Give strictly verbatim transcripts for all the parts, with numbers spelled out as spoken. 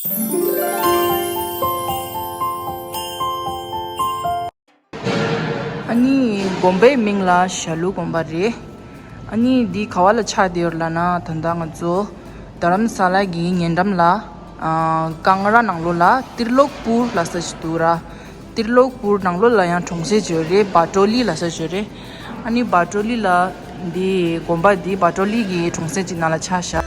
ཨ་ནི་དགོན་པའི་མིང་ལ་ཞྭ་ལུ་དགོན་པ་རེད། ཨ་ནི་འདི་ག་བ་ལ་ཆགས་བསྡད་ཡོད་ལབ་ན། ད་ལྟ་ང་ཚོ་རྡ་རམ་ས་ལ་གི་ཉེ་འགྲམ་ལ་ཨ་ཀང་ར་ནང་ལོགས་ལ་ཏིར་ལོག་པུར་ལབ་ས་ཞིག་འདུག་ར། ཏིར་ལོག་པུར་ནང་ལོགས་ལ་ཡང་གྲོང་གསེབ་ཅིག་ཡོད་རེད། བ་ཀྲོ་ལི་ལབ་ས་ཅིག་ཡོད་རེད། ཨ་ནི་བ་ཀྲོ་ལི་ལ་འདི་དགོན་པ་འདི་བ་ཀྲོ་ལི་གི་གྲོང་གསེབ་ཅིག་ནང་ལ་ཆགས་ཤག་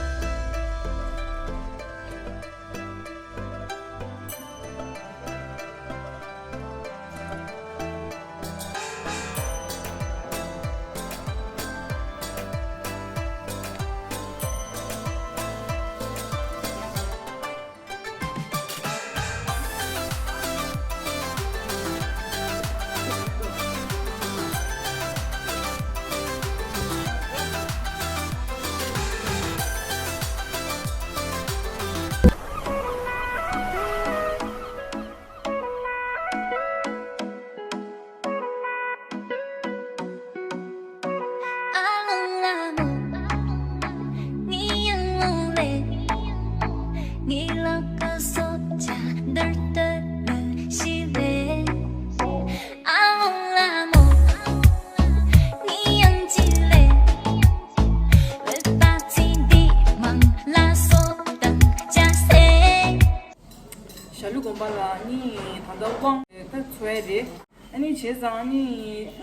ཞྭ་ལུ་དགོན་པ་ལ་ནི་ད་ལྟ་དབང་ད་འཚོ་ཡ་རེད། ཨ་ནི་བྱས་ཙང་ནི་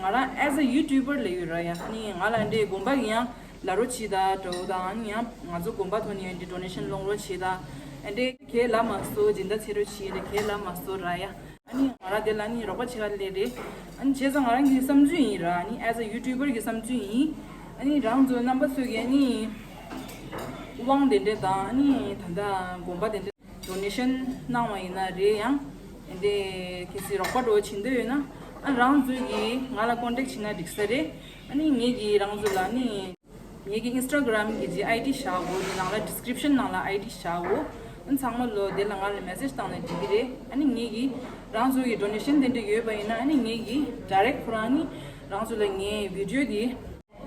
ང་རང་as a YouTuber ལབ་ཡོད་ར་ཡ། ཨ་ནི་ང་ལ་འདྲའི་དགོན་པ་གི་ཡང་ལ་རོ་བྱེད་ད་འགྲོ་དང་། ཨ་ནི་ཡང་ང་ཚོ་དགོན་པ་ཐོག་ནས་འདི་ཌོ་ནེ་ཤན་སློང་རོགས་བྱེད་ད། ཨ་འདྲའི་གས་ལ་མ་སོ་སྦྱིན་བདག་ཚེ་རོགས་བྱེད་རེད། གས་ལ་མ་སོ་ར་ཡ། ཨ་ནི་ང་རང་དེ་ལ་ནི་རོགས་པ་བྱེད་ག་ལས་རེད། ཨ་ནི་བྱས་ཙང་ང་རང་གི་བསམ་ཚུལ་ཡིན་ར། ཨ་ནི་as a YouTuber གི་བསམ་ཚུལ་ཡིན། ཨ་ནི་རང་ཚོ་རྣམ་པ་ཚོ་གིས་ཨ་ནི་དབང་དེ་འདྲས་དང་། ཨ་ནི་ད་ལྟ་དགོན་པ་དེ་འདྲས་ཌོ་ནེ་ཤན་གནང་བ་ཡིན་ན་རེད། ཡང་དེ་གལ་སྲིད་རོགས་པ་འདྲ་བོ་བྱེད་འདོད་ཡོད་ན། ཨ་རང་ཚོ་གིས་ང་ལ་ཀོན་ཊེག་བྱེད་ན་འགྲིག་ས་རེད། ཨ་ནི་ངེད་ཀྱིས་རང་ཚོ་ལ་ནི་ངེད་ཀྱི་ཨིན་སི་ཊ་གྷི་རམ་གི་ཅིག་ཨའི་ཌི་བཞག་གོ། དེ་ནང་ལ་ཌི་སི་ཀི་རིབ་ཤན་ནང་ལ་ཨའི་ཌི་བཞག་གོ། ཨ་ཚང་མ་ལོ་དེ་ལ་ང་ལ་མེ་སེ་ཇི་བཏང་ནས་འགྲིག་གི་རེད། ཨ་ནི་ངེད་ཀྱིས་རང་ཚོ་གི་ཌོ་ནེ་ཤན་དེ་འདྲ་ཡོད་པ་ཡིན་ན། ཨ་ནི་ངེད་ཀྱིས་ཌའི་རེག་ཊི་ཁོ་རང་ནི་རང་ཚོ་ལ་ངའི་བི་ཌི་ཡོ་དེ་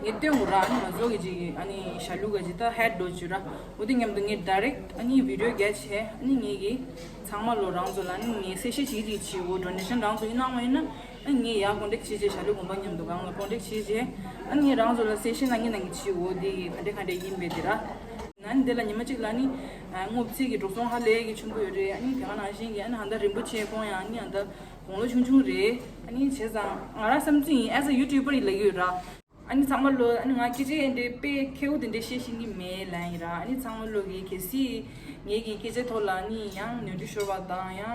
ངས་སྟོན་དགོས་ར། ཨ་ནི་ང་ཚོ་གི་ཅིག་ཨ་ནི་ཞྭ་ལུ་ག་ཅིག་ད་ཧེཌ་འགྲོ་བཅུག་ར། འོ་དེ་མཉམ་དུ་ངས་ཌའི་རེག་ཊི་ཨ་ནི་བི་ཌི་ཡོ་རྒྱ་ཆེ། ཨ་ནི་ངེད་ཀྱིས་ཚང་མ་ལོ་རང་ཚོ་ལ་ཨ་ནི་ངས་གསལ་བཤད་བྱེད་ཀྱི་བྱེད་འོ། ཌོ་ནེ་ཤན་རང་ཚོ་ཡིན་གནང་བ་ཡིན་ན། ཨ་ནི་ངས་ཡར་ཀོན་ཊེག་བྱེད་བྱེད། ཞྭ་ལུ་དགོན་པ་མཉམ་དུ་གང་ལ་ཀོན་ཊེག་བྱེད་བྱེད། ཨ་ནི་ངས་རང་ཚོ་ལ་གསལ་བཤད་གནང་གི་གནང་གི་བྱེད་འོ། དེ་ག་འདྲ་ག་འདྲ་ཡིན་པས་དེ་ར། ཨ་ནི་དེ་ལ་ཉི་མ་གཅིག་ལ་ཨ་ནི་ཨ་སྔོ་ཚལ་གྱི་འགྲོ་སོང་ཧ་ལས་ཀྱི་ཆེན་པོ་ཡོད་རེད། ཨ་ནི་དེ་ག་ནང་བཞིན་གྱི་ཨ་ནི་ཧ་ད་རིན་པོ་ཆེ་ཁོང་ཡང་ཨ་ནི་ཨ་ད་དགུང་ལོ་ཆུང་ཆུང་རེད། ཨ་ནི་བྱས་ཙང་ང་རང་བསམ་ཚུལ་ཡིན། as a YouTuber ཡིན་ལབ་ཀྱི་ཡོད་ར། ཨ་ནི་ཚང་མ་ལོ་ཨ་ནི་ང་སྐད་ཆ་འདི་དཔེ་ཁེའུ་དེ་འདྲ་བཤད་ཤེས་ཀྱི་མེད་ལབ་ཡིན་ར། ཨ་ནི་ཚང་མ་ལོ་གིས་གལ་སྲིད་ངེད་ཀྱི་སྐད་ཆ་ཐོག་ལ་ཨ་ནི་ཡང་ནོར་འཁྲུལ་ཤོར་བ་དང་ཡང་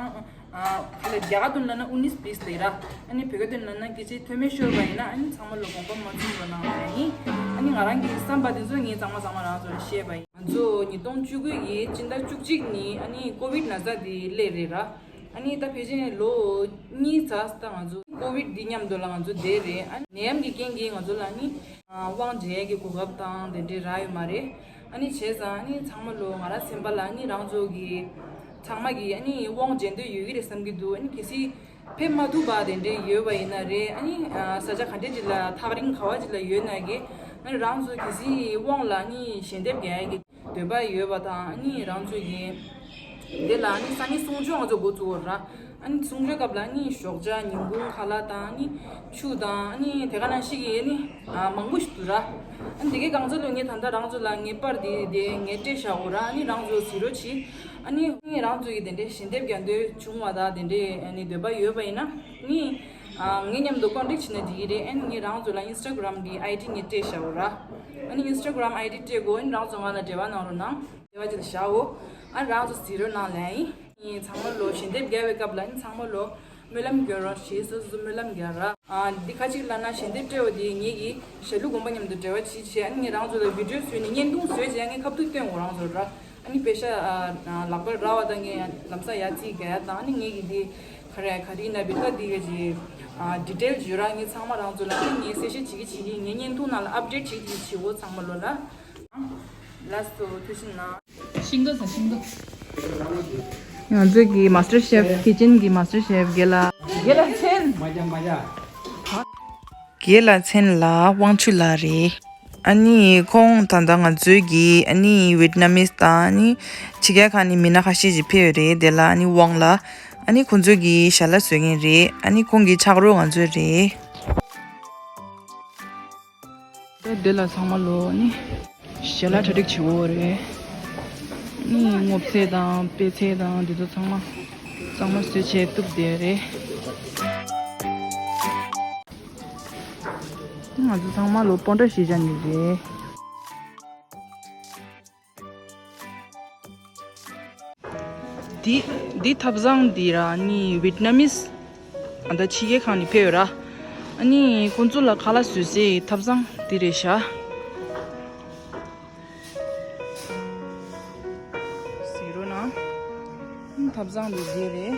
ཨ་ཁ་ལ་རྒྱ་གར་དོན་ལབ་ན་ཨུ་ནིས་པི་ལིས་ལབ་ར། ཨ་ནི་བོད་སྐད་དོན་ལབ་ན་སྐད་ཆ་མཐོ་དམན་ཤོར་བ་ཡིན་ན། ཨ་ནི་ཚང་མ་ལོ་དགོངས་པ་མ་ཚོམ་རོགས་གནང་ལབ་ཡིན། ཨ་ནི་ང་རང་གི་བསམ་པ་དེ་ཚོ་ངས་ཚང་མ་ཚང་མ་རང་ཚོ་ལ་བཤད་པ་ཡིན། ང་ཚོ་ཉིས་སྟོང་བཅུ་དགུ་ཡི་སྤྱི་ཟླ་བཅུ་གཅིག་ཉིན་ཨ་ནི་ཀོ་ཝིཌ་ན་ཚ་དེ་སླེབས་རེད་ར། ཨ་ནི་ད་ཕལ་ཆེར་ལོ་གཉིས་ཙམ་ད་ང་ཚོ་ཀོ་ཝིཌ་འདི་མཉམ་དུ་ལ་ང་ཚོ་བསྡད་རེད། ཨ་ནི་ནད་ཡམས་ཀྱི་རྐྱེན་གྱིས་ང་ཚོ་ལ་ནི་དབང་འབྱེད་ཀྱི་གོ་སྐབས་དང་དེ་འདྲའི་རག་ཡོད་མ་རེད། ཨ་ནི་བྱས་ཙང་ཨ་ནི་ཚང་མ་ལོ་ང་རང་སེམས་པ་ལ་ནི་རང་ཚོ་གི་ཚང་མ་གི་ཨ་ནི་དབང་འབྱེད་འདོད་ཡོད་ཀྱི་རེད་བསམ་གྱི་འདུག་ཨ་ནི་གལ་སྲིད་ཕེབས་མ་ཐུབ་པ་དེ་འདྲའི་ཡོད་པ་ཡིན་ན་རེད། ཨ་ནི་ས་ཆ་ག་འདྲས་ཅིག་ལ་ཐག་རིང་ག་བ་ཅིག་ལ་ཡོད་ན་གི་ཨ་ནི་རང་ཚོ་གལ་སྲིད་དབང་ལ་ནི་ཞལ་འདེབས་རྒྱག་ཡ་གི་འདོད་པ་ཡོད་པ་དང་། ཨ་ནི་རང་ཚོ་གི་དེ་ལ་ཨ་ནི་སང་ཉིན་གསུང་ཆོས་ང་ཚོ་འགོ་བཙུགས་ཡོད་ར། ཨ་ནི་གསུང་ཆོས་སྐབས་ལ་ཨ་ནི་ཞོགས་ཇ་ཉིན་གུང་ཁ་ལག་དང་ཨ་ནི་ཆུ་དང་ཨ་ནི་དེ་ག་ནང་བཞིན་གྱི་ཨ་ནི་ཨ་མང་པོ་ཞིག་འདུག་ར། ཨ་ནི་དེ་གའི་གང་ཚ་ལོ་ངས་ད་ལྟ་རང་ཚོ་ལ་ངའི་པར་དེ་དེ་ངས་སྤྲད་བཞག་ཡོད་ར། ཨ་ནི་རང་ཚོ་གཟིགས་རོགས་གྱིས། ཨ་ནི་ངས་རང་ཚོ་གི་དེ་འདྲའི་ཞལ་འདེབས་རྒྱག་འདོད་བྱུང་བ་དང་དེ་འདྲའི་ཨ་ནི་འདོད་པ་ཡོད་པ་ཡིན་ན་ཨ་ནི། ཨ་ངའི་མཉམ་དུ་ཀོན་ཊེག་བྱེད་ན་འགྲིག་གི་རེད། ཨ་ནི་ངས་རང་ཚོ་ལ་ཨིན་སི་ཊ་གྷི་རམ་གི་ཨའི་ཌི་ངས་སྤྲད་བཞག་ཡོད་ར། ཨ་ནི་ཨིན་སི་ཊ་གྷི་རམ་ཨའི་ཌི་སྤྲད་དགོས། ཨ་ནི་རང་ཚོ་ང་ལ་འབྲེལ་བ་གནང་རོགས་གནང་། འབྲེལ་བ་ཅིག་བཞག་འོ། ཨ་ནི་རང་ཚོ་གཟིགས་རོགས་གནང་ལབ་ཡིན། ཨ་ནི་ཚང་མ་ལོ་ཞལ་འདེབས་རྒྱག་པའི་སྐབས་ལ་ཨ་ནི་ཚང་མ་ལོ་སྨོན་ལམ་སྐྱོན་རོགས་བྱེད། སོ་སོ་སྨོན་ལམ་རྒྱག་ར། ཨ་འདི་ཁ་ཅིག་ལབ་ན་ཞལ་འདེབས་སྤྲད་འོ་དེ་ངེད་ཀྱི་ཞྭ་ལུ་དགོན་པ་མཉམ་དུ་འབྲེལ་བ་བྱེད་བྱེད། ཨ་ནི་ངས་རང་ཚོ་ལ་བི་ཌི་ཡོ་བཟོས་ནས་བརྙན་ཐུང་བཟོས་བྱས་ངས་ཁ་ཐུག་སྟོན་འོ་རང་ཚོ་ར། ཨ་ནི་པེ་ཤ་ཨ་ཨ་ལག་པར་རག་པ་དང་ངས་ལམ་སང་ཡར་རྩིས་རྒྱག་ཡ་དང་། ཨ་ནི་ངེད་ཀྱི་འདི་ག་རེ་ག་རེ་ཡིན་ན་བི་ད་འདི་ག་ཅིག་ཨ་ཌི་ཊེལ་བརྗོད་ར། ངས་ཚང་མ་རང་ཚོ་ལ་ཨ་ནི་ངས་གསལ་བཤད་བྱེད་ཀྱི་བྱེད་ཀྱི། ངས་བརྙན་ཐུང་ནང་ལ་ཨབ་ཌེཊ་བྱེད་ཀྱི་བྱེད་འོ་ཚང་མ་ལོ་ལ། ལགས་སོ། ཐུགས་རྗེ་གནང་། ཤིང་ཏོག་ཟ། ཤིང་ཏོག་ང་ཚོ་གི་མ་སི་ཊར་ཤེ་ཕི། ཁི་ཅན་གི་མ་སི་ཊར་ཤེ་ཕི་རྒན་ལགས། རྒན་ལགས་མཚན། མ་ཇ་མ་ཇ། རྒན་ལགས་མཚན་ལ་དབང་ཕྱུག་ལགས་རེད། ཨ་ནི་ཁོང་ད་ལྟ་ང་ཚོའི་གི་ཨ་ནི་ཝེད་ནམ་མིས་དང་ཨ་ནི་ཕྱི་རྒྱལ་ཁག་ནས་མི་སྣ་ཁ་ཤས་ཅིག་ཕེབས་ཡོད་རེད། དེ་ལ་ཨ་ནི་དབང་ལ་ཨ་ནི་ཁོང་ཚོའི་གི་ཞལ་ལག་བཟོ་མཁན་རེད། ཨ་ནི་ཁོང་གི་ཕྱག་རོགས་ང་ཚོའི་རེད། དེ་དེ་ལ་ཚང་མ་ལོ་ནི་ཞལ་ལག་གྲ་སྒྲིག་བྱེད་འོ་རེད། ནི་སྔོ་ཚལ་དང་པད་ཚལ་དང་འདི་ཚོ་ཚང་མ་གཙང་མ་བཟོས་བྱས་བཏུབ་བསྡད་རེད། ང་ཚོ་ཚང་མ་ལོ་སྤོན་ཊ་བཞེས་བྱ་ནི་རེད། འདི་འདི་ཐབ་ཚང་འདི་ར་ནི་ཝེད་ནམ་མིས་ཨ་ད་ཕྱི་རྒྱལ་ཁག་ནས་ཕེབས་ཡོད་ར། ཨ་ནི་ཁོང་ཚོ་ལ་ཁ་ལག་བཟོས་སའི་ཐབ་ཚང་འདི་རེད་ཤག་གཟིགས་རོགས་གནང་། ཐབ་ཚང་འདི་འདི་རེད།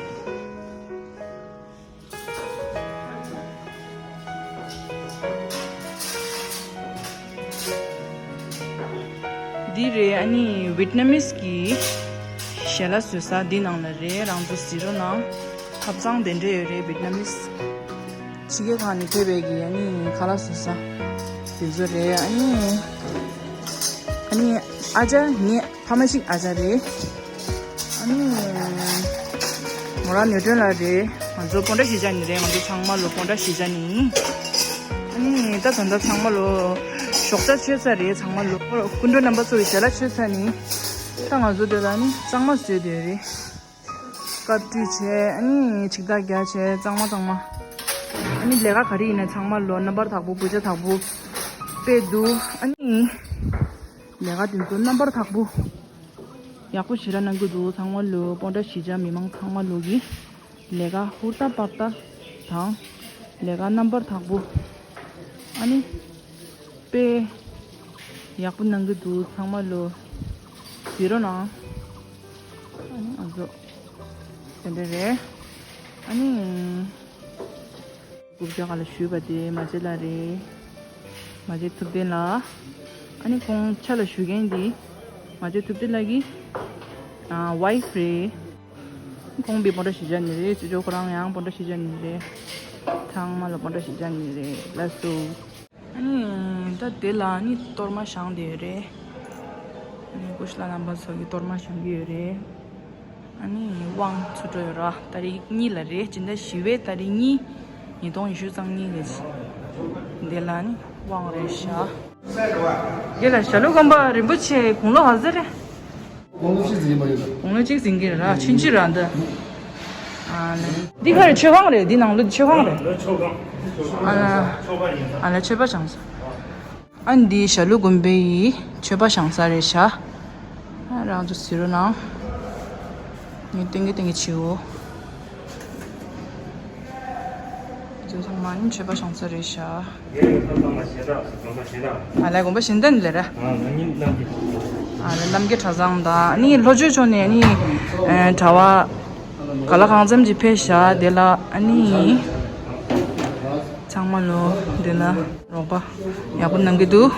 འདི་རེད། ཨ་ནི་ཝེད་ནམ་མིས་ཀྱི་ཞལ་ལག་བཟོ་ས་འདི་ནང་ལ་རེད། རང་ཚོ་གཟིགས་རོགས་གནང་། ཐབ་ཚང་དེ་འདྲ་ཡོད་རེད། ཝེད་ནམ་མིས་ཕྱི་རྒྱལ་ཁག་ནས་ཕེབས་པའི་གི་ཨ་ནི་ཁ་ལག་བཟོ་ས་དེ་ཚོ་རེད། ཨ་ནི་ཨ་ནི་ཨ་ཅག་ངའི་ཕ་མ་གཅིག་ཨ་ཅག་རེད། ཨ་ནི་མོ་རང་ནེའུ་ཊོན་ལགས་རེད། ང་ཚོ་སྤོན་ཊ་བཞེས་བྱ་ནི་རེད། ང་ཚོ་ཚང་མ་ལོ་སྤོན་ཊ་བཞེས་བྱ་ནི། ཨ་ནི་ད་ད་ལྟ་ཚང་མ་ལོ་ཞོགས་ཇ་མཆོད་ཚར་རེད། ཚང་མ་ལོ་སྐུ་མགྲོན་རྣམ་པ་ཚོ་ཡི་ཞལ་ལག་མཆོད་ཚར་ནི། ད་ང་ཚོ་དེ་ལ་ནི་གཙང་མ་བཟོས་བསྡད་རེད། བཀབ་བཀྲུས་བྱས། ཨ་ནི་ཆིག་ཐག་རྒྱག་བྱས། གཙང་མ་གཙང་མ། ཨ་ནི་ལས་ཀ་ག་རེ་ཡིན་ན་ཚང་མ་ལོ་རྣམ་པར་དག་པོ་འབུ་ཆ་དག་པོ་སྤེལ་འདུག་ཨ་ནི་ལས་ཀ་དེ་ཚོ་རྣམ་པར་དག་པོ་ཡག་པོ་ཞེ་དྲག་གནང་གི་འདུག་ཚང་མ་ལོ་སྤོན་ཊ་གཞིས་ཆགས་མི་མང་ཚང་མ་ལོ་གི་ལས་ཀ་ཧུར་ཐག་པར་ཐག་དང་། ལས་ཀ་རྣམ་པར་དག་པོ། ཨ་ནི་དཔེ་ཡག་པོ་གནང་གི་འདུག་ཚང་མ་ལོ་གཟིགས་རོགས་གནང་། ཨ་ནི་ང་ཚོ་དེ་འདྲ་རེད། ཨ་ནི་རྐུབ་བཀྱག་ལ་ཞུས་པ་དེ་མ་བྱེད་ལ་རེད། མ་བྱེད་ཐུབ་བསྟན་ལ། ཨ་ནི་ཁོང་ཆ་ལ་ཞུ་མཁན་དེ་མ་བྱེད་ཐུབ་བསྟན་ལ་གི་ཝའིཕ་རེད། ཁོང་པའི་སྤོན་ཊ་གཞིས་ཆགས་ནས་རེད། ཅོ་ཅོ་ཁོ་རང་ཡང་སྤོན་ཊ་གཞིས་ཆགས་ནས་རེད། ཚང་མ་ལ་སྤོན་ཊ་གཞིས་ཆགས་ནས་རེད། ལགས་སོ། ཨ་ནི་ད་དེ་ལ་ནི་གཏོར་མ་བཞེངས་བསྡད་ཡོད་རེད། ཨ་ནི་སྐུ་ཞབས་ལགས་རྣམ་པ་ཚོ་གིས་གཏོར་མ་བཞེངས་ཀྱི་ཡོད་རེད། ཨ་ནི་དབང་ཚུགས་འགྲོ་ཡོད་ར། ཏ་རིག་གཉིས་ལ་རེད། སྤྱི་ཟླ་བཞི་པའི་ཏ་རིག་གཉིས། ཉིས་སྟོང་ཉི་ཤུ་རྩ་གཉིས་ལ། དེ་ལ་ནི་དབང་རེད་ཤག་དེ་ལ་ཞྭ་ལུ་དགོན་པ་རིན་པོ་ཆེ་དགུང་ལོ་ག་ཚོད་རེད། དགུང་ལོ་གཅིག་ཟིན་པ་ཡིན་ན། དགུང་ལོ་གཅིག་ཟིན་གྱི་རེད་ར། ཆུང་ཆུང་ར་འདི། ཨ་ལེ། འདི་ག་རེ་མཆོད་ཁང་རེད། འདི་ནང་ལོགས་མཆོད་ཁང་རེད། ཨ་ལེ། ཨ་ལེ་མཆོད་པ་བཞེངས་ས། ཨ་ནི་འདི་ཞྭ་ལུ་དགོན་པའི་མཆོད་པ་བཞེངས་ས་རེད་ཤག་ཨ་རང་ཚོ་གཟིགས་རོགས་གནང་། ངས་སྟོན་གྱི་སྟོན་གྱི་བྱེད་འོ། ཚང་མ་ནི་མཆོད་པ་བཞེངས་ས་རེད་ཤག་ཨ་ལེ་དགོན་པ་གཞན་དག་ནི་ལས་ར། ཨ་ལེ་རྣམ་རྒྱལ་གྲྭ་ཚང་དང་ནི་ལྷོ་ཕྱོགས་ཕྱོགས་ནས་ནི་གྲྭ་བ་ག་ལ་གང་འཚམ་ཅིག་ཕེབས་ཤག་དེ་ལ་ཨ་ནི་ཚང་མ་ལོ་དེ་ལ་རོགས་པ་ཡག་པོ་གནང་གི་འདུག་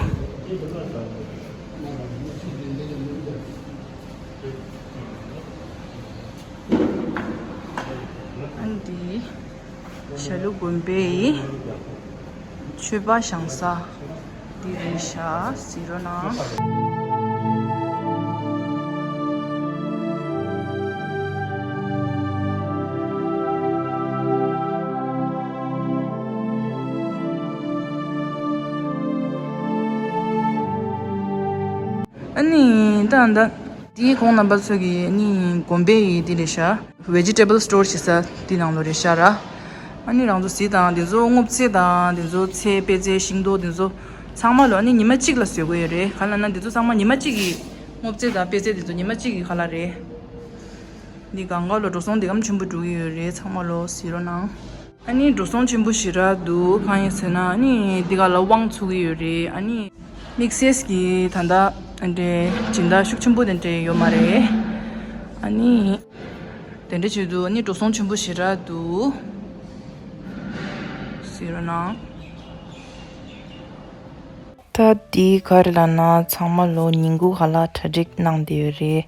ཨ་ནི་འདི་ཞྭ་ལུ་དགོན་པའི་མཆོད་པ་བཞེངས་ས་འདི་རེད་ཤག་གཟིགས་རོགས་གནང་། ཨ་ནི་ད་ད་དེའི་གོང་རྣམ་པ་ཚོ་གི་ཨ་ནི་དགོན་པའི་ཡི་དེ་རེད་ཤག Vegetable store ཞེས་ས་དེ་ནང་ལོ་རེད་ཤག་ར། ཨ་ནི་རང་ཚོ་གཟིགས་དང་། དེ་ཚོ་སྔོ་ཚལ་དང་དེ་ཚོ་ཚལ་པད་ཚལ་ཤིང་ཏོག་དེ་ཚོ་ཚང་མ་ལོ་ཨ་ནི་ཉི་མ་གཅིག་ལ་བཟོ་དགོས་ཡོད་རེད། ག་ལ་ན་དེ་ཚོ་ཚང་མ་ཉི་མ་གཅིག་གི་སྔོ་ཚལ་དང་པད་ཚལ་དེ་ཚོ་ཉི་མ་གཅིག་གི་ཁ་ལག་རེད། འདི་གང་ག་ལོ་འགྲོ་སོང་དེ་གམ་ཆེན་པོ་འགྲོ་གི་ཡོད་རེད། ཚང་མ་ལོ་གཟིགས་རོགས་གནང་། ཨ་ནི་འགྲོ་སོང་ཆེན་པོ་ཞེ་དྲག་འདུག་གང་ཡིན་ཟེར་ན་ཨ་ནི་འདི་ག་ལ་དབང་ཚུགས་ཀྱི་ཡོད་རེད། ཨ་ནི་དམིགས་བསལ་གྱི་ད་ལྟ་འདྲའི་སྦྱིན་བདག་ཤུགས་ཆེན་པོ་དེ་འདྲ་ཡོད་མ་རེད། ཨ་ནི་དེ་འདྲ་བྱེད་དུས་ཨ་ནི་འགྲོ་སོང་ཆེན་པོ་ཞེ་དྲག་འདུག་གཟིགས་རོགས་གནང་། ད་འདི་ག་རེ་ལབ་ན་ཚང་མ་ལོ་ཉིན་གུང་ཧ་ལ་གྲ་སྒྲིག་གནང་བསྡད་ཡོད་རེད།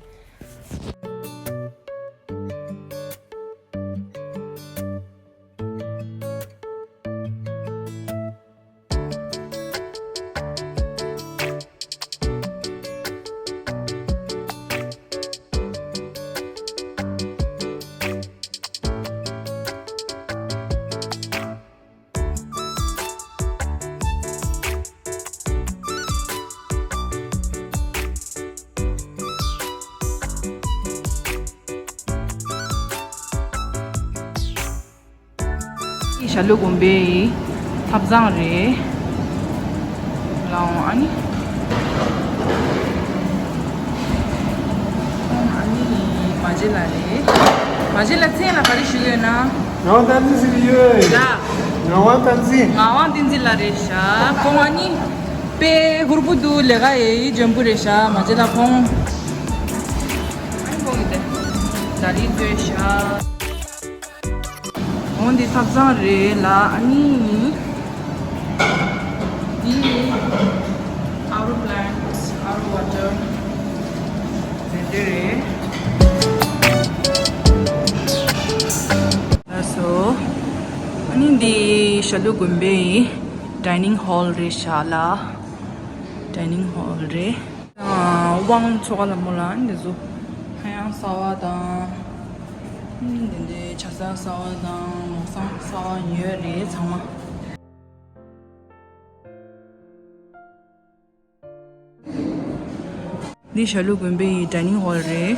ཞྭ་ལུ་དགོན་པའི་ཐབ་ཚང་རེད། ལའོ་ཨ་ནི། ཨ་ནི་མ་བྱན་ལགས་རེད། མ་བྱན་ལགས་མཚན་ལ་ག་རེ་ཞུ་གི་ཡོད་ན། ངག་དབང་བསྟན་འཛིན་ཟེར་གྱི་ཡོད། ལ། ངག་དབང་བསྟན་འཛིན། ངག་དབང་བསྟན་འཛིན་ལགས་རེད་ཤག་ཁོང་ཨ་ནི་དཔེ་ཧུར་པོ་འདུག་ལས་ཀ་ཡེ་ཡི་འཇོན་པོ་རེད་ཤག་མ་བྱན་ལགས་ཁོང་། ཨ་ནི་ཁོང་གི་དེ་ད་རིང་ཚོས་ཤག་འོ་འདི་ཐབ་ཚང་རེད་ལ། ཨ་ནི་འདི་ཨ་རོ་པི་ལན་ཊི་ཨ་རོ་ཝ་ཊར་དེ་འདྲ་རེད། ལགས་སོ། ཨ་ནི་འདི་ཞྭ་ལུ་དགོན་པའི་ཌའི་ནིང་ཧོལ་རེད་ཤག་ལ། ཌའི་ནིང་ཧོལ་རེད། དབང་ཚོ་ག་ལ་མོ་ལ་འདི་ཚོ་ཧ་ཡང་གསར་བ་དང་། འདི་འདྲའི་ཆ་ཚང་གསར་བ་དང་ལོ་གསར་གསར་བ་ཡོད་རེད་ཚང་མ། འདི་ཞྭ་ལུ་དགོན་པའི་ཌའི་ནིང་ཧོལ་རེད།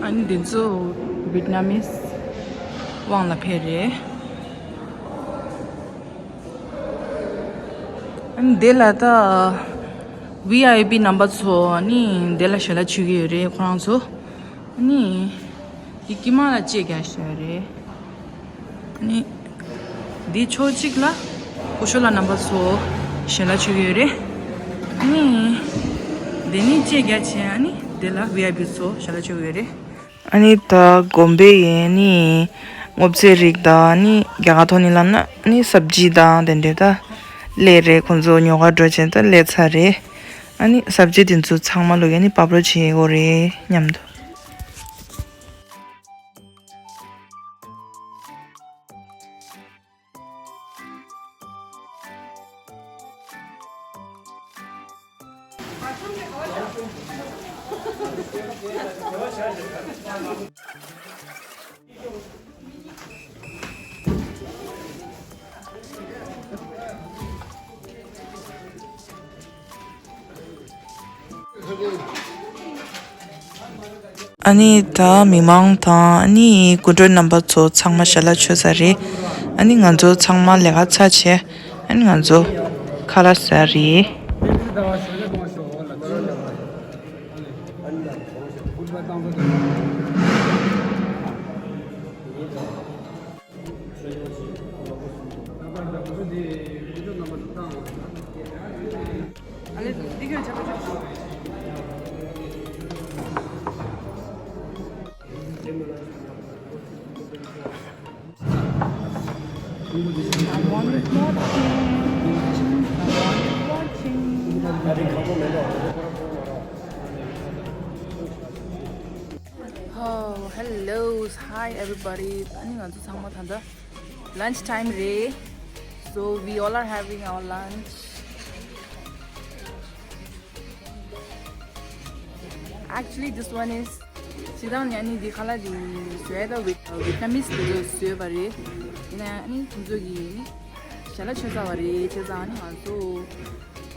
ཨ་ནི་འདི་ཚོ་ཝེཊ་ནམ་མིས་དབང་ལ་ཕེབས་རེད། ཨ་ནི་དེ་ལ་ད་ཝི་ཨའི་པི་རྣམ་པ་ཚོ་ཨ་ནི་དེ་ལ་ཞལ་ལག་མཆོད་ཀྱི་ཡོད་རེད་ཁོ་རང་ཚོ། ཨ་ནི་དེ་དཀྱིལ་མ་ལ་ལྕེ་རྒྱག་བཞག་ཡོད་རེད། ཨ་ནི་འདི་ཕྱོགས་གཅིག་ལ་སྐུ་ཞབས་ལགས་རྣམ་པ་ཚོ་ཞལ་ལག་མཆོད་ཀྱི་ཡོད་རེད། ཨ་ནི་དེ་ནི་ལྕེ་རྒྱག་བྱས། ཨ་ནི་དེ་ལ་ཝི་ཨའི་པི་ཚོ་ཞལ་ལག་མཆོད་ཀྱི་ཡོད་རེད། ཨ་ནི་ད་དགོན་པའི་ཡན་ནི་སྔོ་ཚལ་རིགས་དང་ནི་རྒྱ་གར་ཐོག་ནས་ལབ་ན་ནི་སབ་ཇི་དང་དེ་འདྲའི་ད་སླེབས་རེད། ཁོང་ཚོ་ཉོ་གར་འགྲོ་བྱས་ད་སླེབས་ཚར་རེད། ཨ་ནི་སབ་ཇི་དེ་ཚོ་ཚང་མ་ལོ་ཡན་ནི་པ་པ་རོ་བྱེད་དགོས་རེད་མཉམ་དུ། ཨ་ནི་ད་མི་མང་དང་ཨ་ནི་སྐུ་མགྲོན་རྣམ་པ་ཚོ་ཚང་མ་ཞལ་ལག་མཆོད་ཚར་རེད། ཨ་ནི་ང་ཚོ་ཚང་མ་ལས་ཀ་ཚར་བྱས་ཨ་ནི་ང་ཚོ་ཁ་ལག་ཟ་རེད། Oh, hello. Hi, everybody. ཨ་ནི་ང་ཚོ་ཚང་མ་ད་ལྟ་lunch time རེད། So, we all are having our lunch. Actually, this one is, ཅི་དང་ནི་ཨ་ནི་འདི་ཁ་ལག་འདི་བཟོས་ད་ཝེཊ་ཝེཊ་ནམ་མིས་དེ་ཚོས་བཟོས་པ་རེད། ཡིན་ན་ཡང་ཨ་ནི་ཁོང་ཚོ་གིས་ཞལ་ལག་མཆོད་ཚར་བ་རེད། བྱས་ཙང་ཨ་ནི་ང་ཚོ་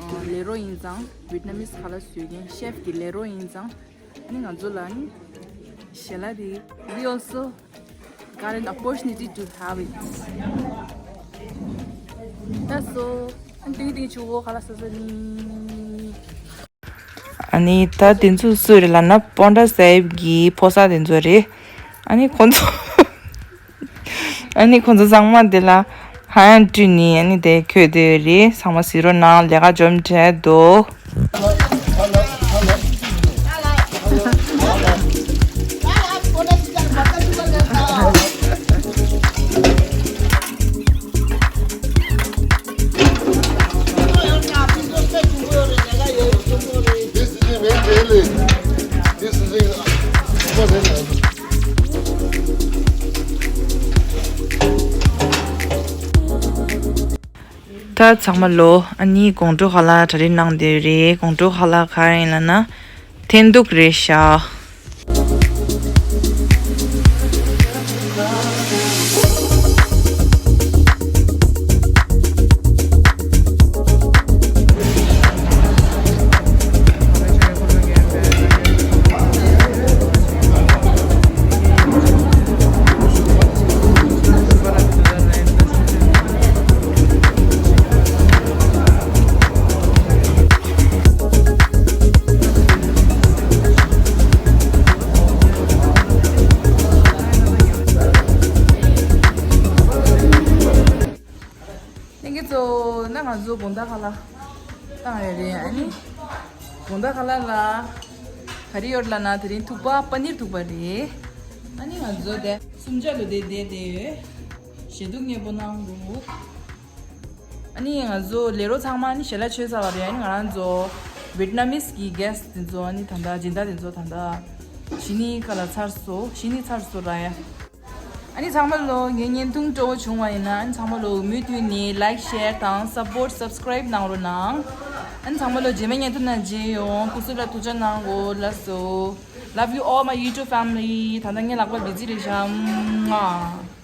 ཨ་ལས་རོགས་ཡིན་ཙང་ཝེཊ་ནམ་མིས་ཁ་ལག་བཟོ་མཁན་ཤེཕ་གི་ལས་རོགས་ཡིན་ཙང་ཨ་ནི་ང་ཚོ་ལ་ཨ་ནི་ཞལ་ལག་དེ་we also got an opportunity to have it. That's all. ཨ་ནི་ཏིང་ཏིང་ཆུ་བོ་ཁ་ལག་ཟ་ཟ་ནི། ཨ་ནི་ད་དེ་ཚོ་སུ་རེད་ལབ་ན་པོན་ཊ་སཱ་ཧིབ་གི་ཕོ་གསར་དེ་ཚོ་རེད། ཨ་ནི་ཁོང་ཚོ་ཨ་ནི་ཁོང་ཚོ་ཚང་མ་དེ་ལ་ཧ་ཡང་སྤྲུལ་ནི་ཨ་ནི་དེ་ཁོད་དེ་རེད། ཚང་མ་གཟིགས་རོགས་གནང་། ལས་ཀ་འཇོམས་བྲལ་འདུག This is the main building. This is the ད་ཚང་མ་ལོ་ཨ་ནི་དགོང་དྲོ་ཁ་ལག་གྲ་སྒྲིག་གནང་བསྡད་རེད། དགོང་དྲོ་ཁ་ལག་ག་རེ་ཡིན་ལབ་ན་འཐེན་ཐུག་རེད་ཤག་རེད་རེད། ཨ་ནི་དགོང་དག་ཁ་ལག་ལ་ག་རེ་ཡོད་ལབ་ན་དེ་རིང་ཐུག་པ་པ་ནིར་ཐུག་པ་རེད། ཨ་ནི་ང་ཚོ་དེ་གསུམ་ཆ་ལོ་དེ་དེ་དེ་ཡོད། ཞེ་སྡུག་མཉེས་པོ་གནང་འདུག་ཨ་ནི་ང་ཚོ་ལས་རོགས་ཚང་མ་ཨ་ནི་ཞལ་ལག་མཆོད་ཚར་བ་རེད། ཨ་ནི་ང་རང་ཚོ་ཝེད་ན་མིས་གི་གྷེ་སི་ཊི་དེ་ཚོ་ཨ་ནི་ད་ལྟ་སྦྱིན་བདག་དེ་ཚོ་ད་ལྟ་གཞི་ནི་ཁ་ལ་ཚར་སོ། གཞི་ནི་ཚར་སོ་ར་ཡ། ཨ་ནི་ཚང་མ་ལོ་ངའི་བརྙན་ཐུང་སྤྲོ་བོ་བྱུང་བ་ཡིན་ན་ཨ་ནི་ཚང་མ་ལོ་མུ་མཐུད་ནས་ལའིཀ་ཤེར་དང་སབ་པོར་སབ་སི་ཀ་རའིབ་གནང་རོགས་གནང་། ཨ་ནི་ཚང་མ་ལོ་རྗེས་མའི་བརྙན་ཐུང་ནང་མཇལ་ཡོང་། སྐུ་གཟུགས་ལ་ཐུགས་ཅག་གནང་གོ། ལགས་སོ། Love you all my YouTube family. ད་ལྟ་ངའི་ལག་པ་བི་ཛི་རེད་ཤག་ཨ།